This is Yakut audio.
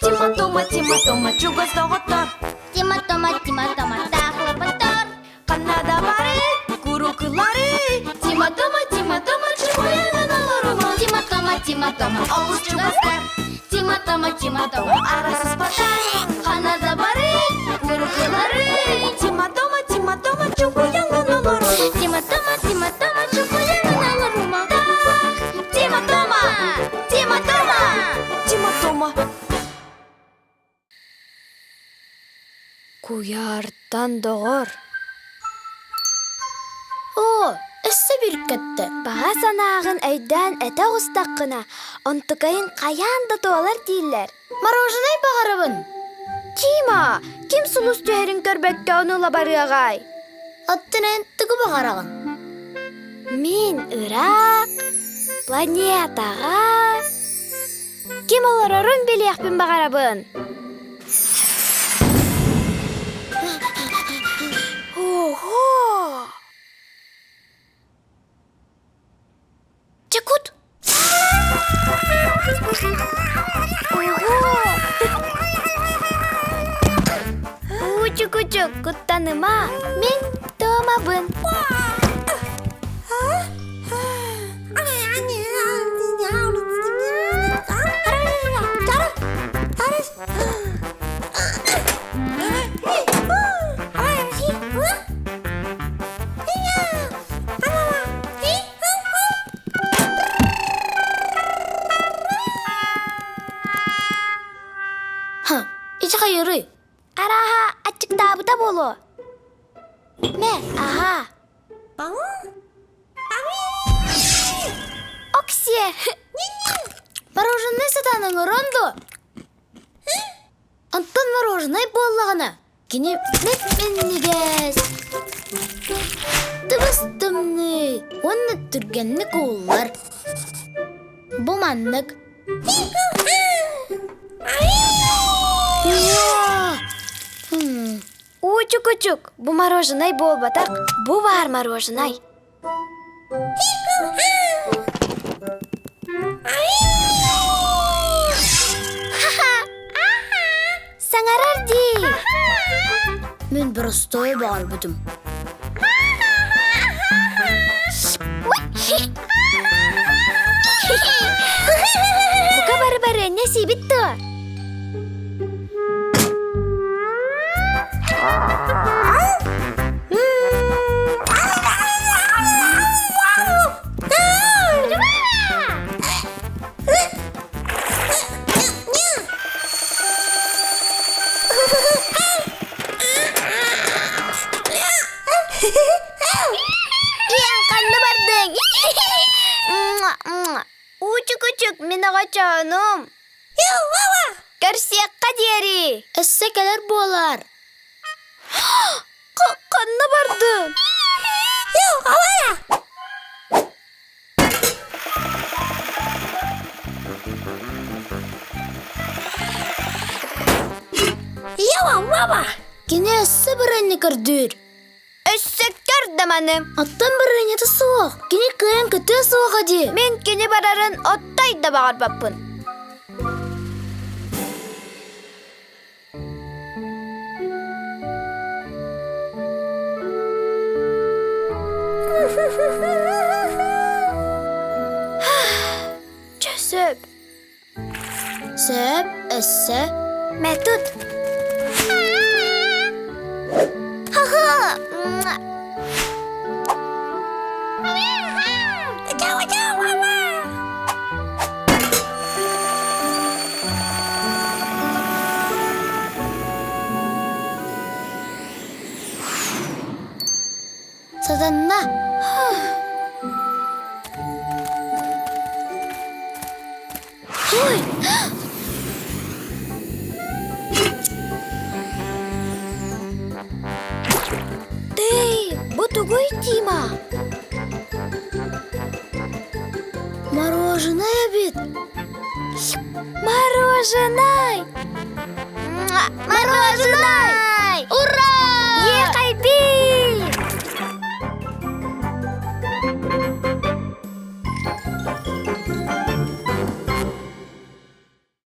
Тима Тома, Тима Тома, чугас доҕоттор. Тима Тома, Тима Тома, таахлапаттар. Ханна да бары, курукулары. Тима Тома, Тима Тома, чугуйанан олорума. Тима Тома, Тима Тома, Олус чугастар. Тима Тома, Тима Тома, арасыспаттар. Ханна да бары, курукулары. Тима Тома, Тима Тома, чугуйанан олорума. Тима Тома, Тима Тома, чугуйанан олорума. Тима Тома, Тима Тома, Тима Тома. Куйаартан доҕор Оо, өссө бүркэттэ. Баҕа санааҕын өйдөөн этэ оҕустаххына, онтукайын хайаан да туолар дииллэр. Мороженай баҕарабын. Тима, ким сулус түһэрин көрбөккө ону ыла барыаҕай? Оттон эн тугу баҕараҕын? Мин ыраах планетаҕа ким олорорун билиэхпин баҕарабын. Ого! Чекут! Ого! Учук-учук, куттаныма, мин Томабын. Ха, ити хайырый? Арааһа, аччыктаабыта буолуо. Мэ, аһаа. Оксиэ! Мороженое сатаан оҥорон дуо? Онтон мороженай буоллаҕына, кини мип-минньигэс, тыбыс-тымныы уонна түргэнник ууллар. Бу маннык. Учук-учук, бу мороженай буолбатах, бу баар мороженай. Саҥарар дии! Мин боростуой баҕарбытым. Бука бары барыанньа сиибит дуо? Иэн ханна бардыҥ? Учук-учук, мин оҕочоонум. Көрсүөххэ диэри! Өссө кэлэр буолар. Ханна бардын? Кини өссө барыанньа көрдүүр. Өссө көр даманы. Оттон барыанньата суох. Кини кыайан көтүө суоҕа дии. Мин кини барарын оттой да баҕарбаппын. Чэ, сөп. Сөп, өссө. Мэ тут. Ха-ха! Сатанна. Ой! Ты, бу тугуй Тима? Мороженое эбит. Мороженое! Мороженое!